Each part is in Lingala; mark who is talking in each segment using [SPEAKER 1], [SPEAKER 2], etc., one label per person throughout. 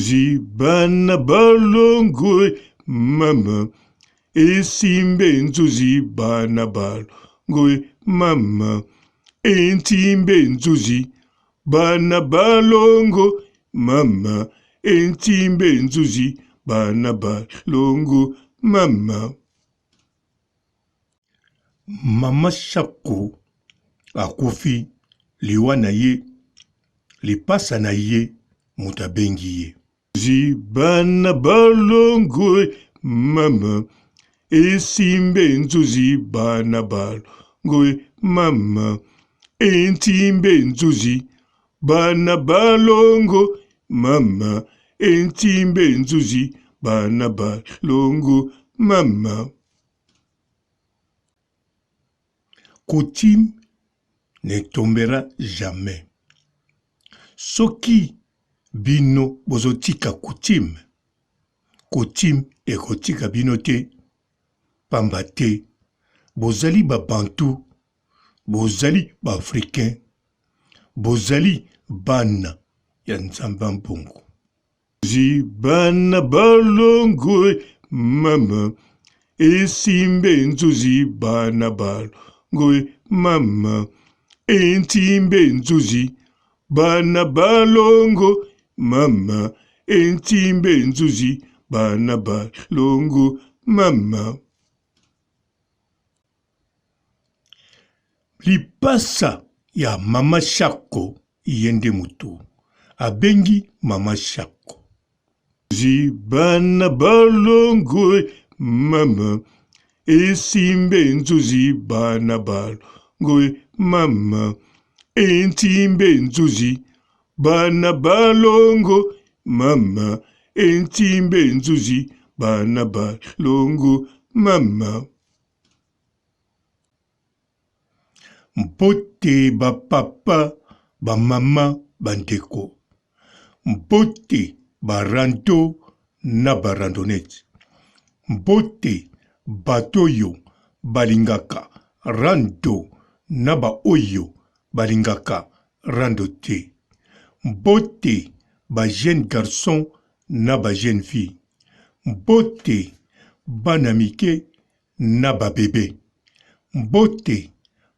[SPEAKER 1] Nzuzi bana balongo mama esimbe nzuzi bana balongo mama entimbe nzuzi bana balongo mama entimbe nzuzi bana balongo mama. Mama Shako akufi liwa na ye lipasa na ye moto abengi ye. Nzuzi bana balongo mama esimbe nzuzi bana balongo mama entimbe nzuzi bana balongo mama entimbe nzuzi bana balongo mama. Coutume ne tombera jamais. Soki bino bozotika coutume, coutume ekotika bino te, pamba te bozali ba bantu, bozali ba africain, bozali bana ya Nzambe Mpungu. Nzuzi bana balongo mama esimbe nzuzi bana balongo mama entimbe nzuzi bana balongo mama entimbe nzuzi bana balongo mama. Lipasa ya mama Shako ye nde mutu abengi mama Shako. Nzuzi bana balongo mama esimbe nzuzi bana balongo mama entimbe nzuzi bana balongo mama entimbe nzuzi bana balongo mama. Mbote ba papa, ba mama, ba ndeko. Mbote ba rando na ba randonnette. Mbote bato oyo balingaka rando na ba oyo balingaka rando te. Mbote ba jeunes garçons na ba jeunes filles. Mbote bana mike na ba bebe. Mbote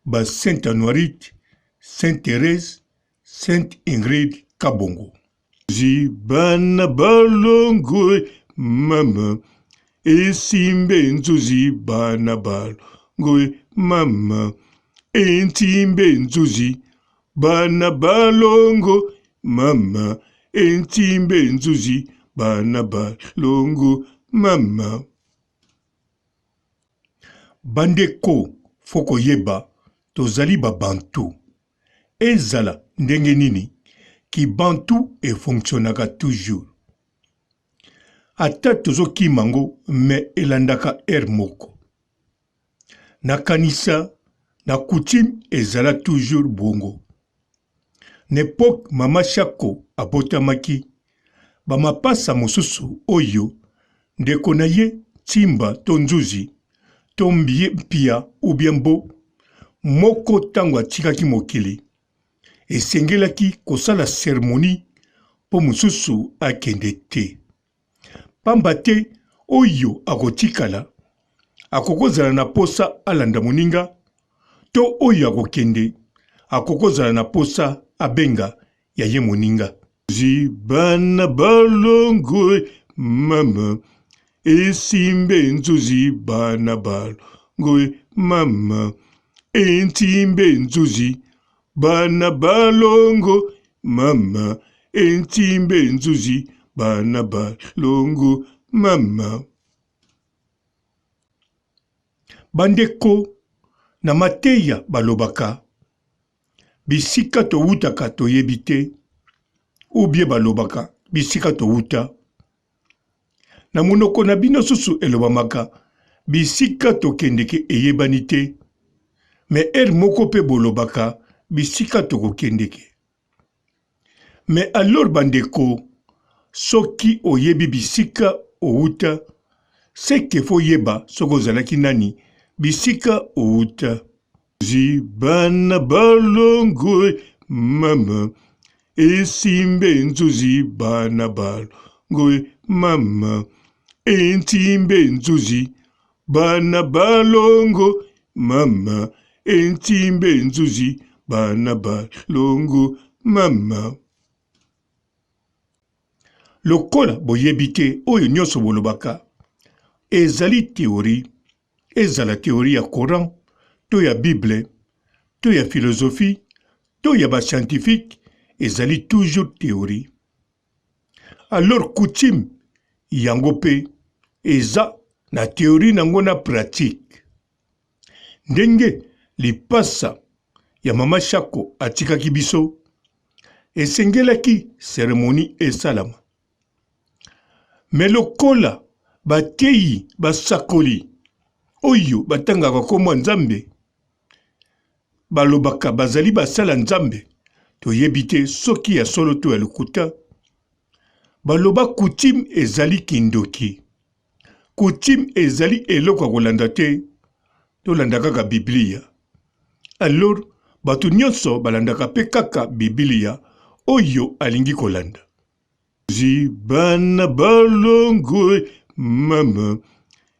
[SPEAKER 1] ba Saint Anuarite, Saint Therèse, Sainte Ingrid Kabongo. Nzuzi bana balongo mama esimbe nzuzi bana balongo mama entimbe nzuzi bana balongo mama entimbe nzuzi bana balongo mama. Bandeko faut koyeba tozali ba bantu ezala ndenge nini ki bantu e fonctionnaka toujours ata tozo kima ngo mais elandaka heure moko nakanisa na coutume ezala toujours bongo N'epoque mama Shako abotamaki, ba mapasa mosusu oyo ndeko na ye Tsimba to Nzuzi to Mbie Mpia ou bien Mbo moko tango atikaki mokili, esengelaki kosala ceremonie mpo mosusu akende te. Pamba te oyo akotikala akokozala na posa alanda moninga, to oyo akokende akokozala na posa abenga ya ye moninga. Nzuzi bana balongo mama esimbe nzuzi bana balongo mama entimbe nzuzi Bana balongo mama entimbe nzuzi bana balongo mama. Bandeko na mateya balobaka bisika towutaka toyebi te ou bien balobaka bisika towuta Na monoko na bino susu elobamaka bisika tokendeke eyebani te mais heure moko pe bolobaka bisika tokokendeke mais alors bandeko soki oyebi bisika owuta seke fo yeba soki ozalaki nani bisika owuta. Nzuzi bana balongo mama esimbe nzuzi bana balongo. ngoe mama entimbe nzuzi bana balongo mama entimbe nzuzi bana balongo mama. Lokola boyebi te oyo nyonso bolobaka ezali theorie, ezala theorie ya Coran to ya Bible to ya philosophie to ya ba scientifiques, ezali toujours theorie. Alors coutume yango pe eza na theorie nango na pratique. Ndenge lipasa ya mama Shako atikaki biso, esengelaki ceremonie esalama. Mais lokola bateyi basakoli oyo batangaka kombo ya Nzambe balobaka bazali basala Nzambe, toyebi te soki ya solo to ya lokuta. Baloba coutume ezali kindoki. Coutume ezali eloko ya kolanda te, tolanda kaka Biblia. Alors bato nyonso balandaka pe kaka Biblia oyo alingi kolanda. Zi bana balongwe mama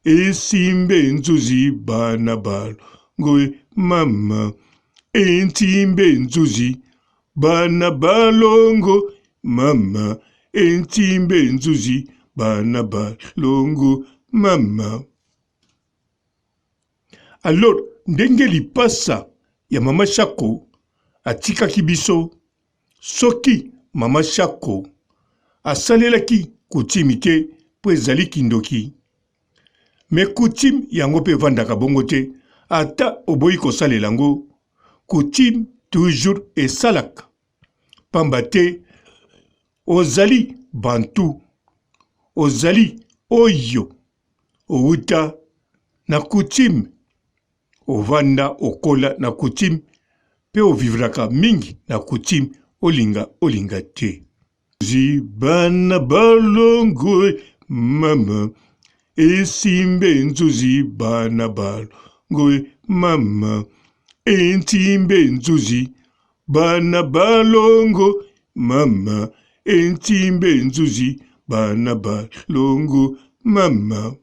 [SPEAKER 1] esimbe nzuzi bana balongwe mama entimbe nzuzi bana balongo mama entimbe nzuzi bana balongo mama. Alors ndenge lipasa ya mama Shako atikaki biso Soki mama shako asalelaki coutume te po ezali kindoki mais coutume yango pe evandaka bongo te ata oboyi kosalela yango coutume toujours esalaka pamba te ozali bantou ozali oyo owuta na coutume Ovanda okola na coutume pe o vivraka mingi na coutume olinga olinga te. Zi bana balongwe mama esimbe nzuzi bana balongwe mama entimbe nzuzi bana balongo mama entimbe nzuzi bana balongo mama.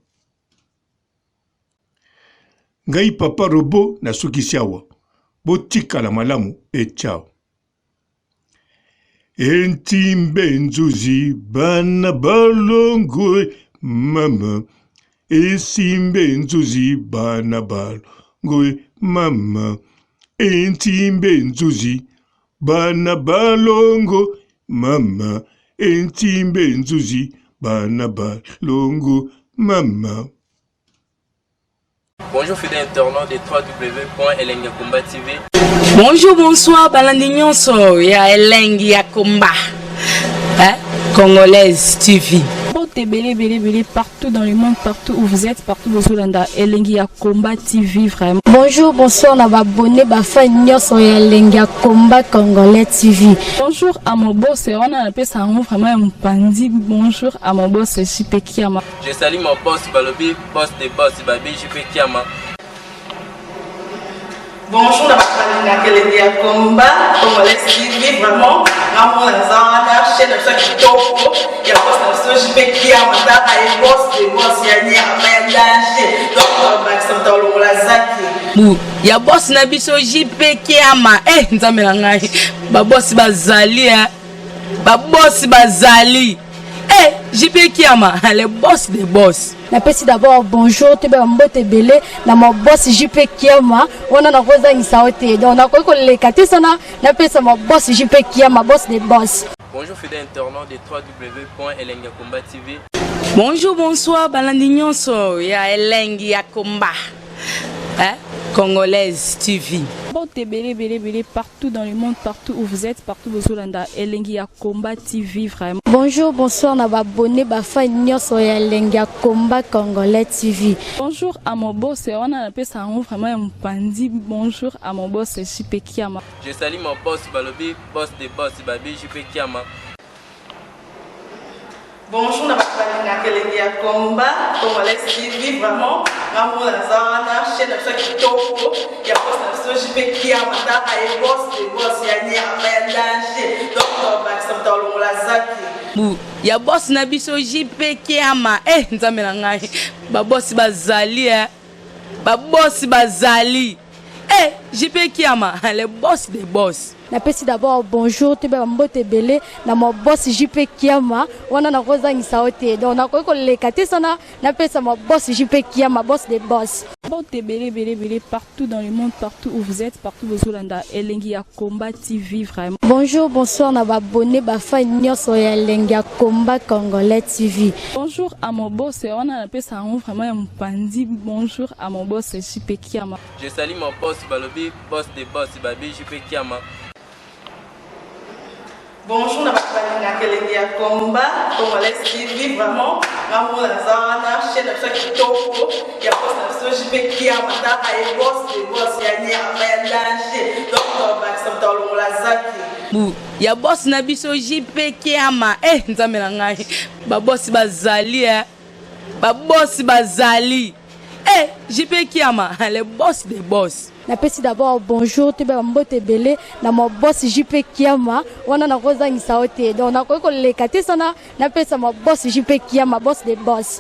[SPEAKER 1] Ngai papa robot nasukisi awa botikala malamu et ciao. Entimbe nzuzi bana balongwe mama esimbe nzuzi bana balongwe mama entimbe nzuzi bana balongo mama entimbe nzuzi bana balongo mama.
[SPEAKER 2] Bonjour fidèles internautes de www.elengiyakomba TV.
[SPEAKER 3] Bonjour, bonsoir, balandi nyonso ya Elengi ya Komba. Hein? Congolaise TV.
[SPEAKER 4] Mbote ebele ebele ebele partout dans le monde, partout où vous êtes, partout bozolanda Elengi ya Combat TV vraiment.
[SPEAKER 5] Bonjour, bonsoir na ba abonnés, ba fans nyonso ya Elengi ya Combat Congolais TV.
[SPEAKER 4] Bonjour à mon boss, wana napesa yango vraiment ya mopanzi. Bonjour à mon boss JP Kiama.
[SPEAKER 2] Je salue mon boss balobi boss de boss babi JP Kiama.
[SPEAKER 6] Bonjour na bato balingaka elengi ya combat congolais TV vraiment ngamona naza wana chaîne na biso ya kitoko ya boss na biso JP Kiama tala ye boss de boss ya nyama ya danger donc bakisa moto alongola zaki
[SPEAKER 3] bu ya boss na biso JP Kiama eh nzambe na ngai ba boss bazali eh ba boss bazali eh JP Kiama le boss de boss.
[SPEAKER 5] Napesi d'abord bonjour toyeba mbote ebele na ma boss JP Kiama wana nakozangisa yo te donc nakoki koleka te sana napesa ma boss JP Kiama boss de boss.
[SPEAKER 2] Bonjour fidèles internautes de www.elengiyakomba TV.
[SPEAKER 3] Bonjour, bonsoir, balandi nyonso ya Elengi ya Komba. Hein? Congolaise TV.
[SPEAKER 4] Mbote ebele ebele ebele partout dans le monde, partout où vous êtes, partout bozolanda Elengi ya Combat TV vraiment.
[SPEAKER 5] Bonjour, bonsoir na ba abonnés, ba fans nyonso ya Elengi ya Combat Congolais TV.
[SPEAKER 4] Bonjour à mon boss, wana napesa yango vraiment ya mopanzi. Bonjour à mon boss JP Kiama.
[SPEAKER 2] Je salue mon boss balobi boss de boss babi JP Kiama.
[SPEAKER 6] Bonjour na bato balingaka elengi ya combat congolais TV vraiment ngamona naza wana chaîne na biso ya kitoko ya boss na biso JP Kiama tala ye boss de boss ya nyama ya danger donc bakisa moto alongola zaki.
[SPEAKER 3] Bu ya boss na biso JP Kiama. Eh Nzambe na ngai, babosi bazali, eh babosi bazali. Eh JP Kiama, le boss des boss.
[SPEAKER 5] Napesi d'abord bonjour, toyeba bambote ebele na ma boss JP Kiama. Wana nakozangisa yo te, donc nakoki koleka te sana napesa ma boss JP Kiama, boss de boss.
[SPEAKER 4] Mbote ebele ebele ebele partout dans le monde, partout où vous êtes, partout bozolanda Elengi ya Combat TV vraiment.
[SPEAKER 5] Bonjour, bonsoir na baabonnés, bafans nyonso ya Elengi ya Combat Congolais TV.
[SPEAKER 4] Bonjour à mon boss, wana napesa yango vraiment ya mopandi. Bonjour à mon boss JP Kiama.
[SPEAKER 2] Je salue mon boss balobi, boss de boss babi JP Kiama.
[SPEAKER 6] Bonjour na bato balingaka Elengi ya Combat Congolais TV. Vraiment, ngamona naza wana, chaîne na biso ya kitoko ya boss na biso JP Kiama. Taka ye, boss de boss ya nyama ya danger. Donc tobakisa moto alongola zaki.
[SPEAKER 3] Bu ya boss na biso JP Kiama. Eh Nzambe na ngai, babosi bazali, eh babosi bazali. Eh JP Kiama, le boss des boss.
[SPEAKER 5] Napesi d'abord bonjour, toyeba bambote ebele na ma boss JP Kiama. Wana nakozangisa yo te, donc nakoki koleka te sana napesa ma boss JP Kiama, boss de boss.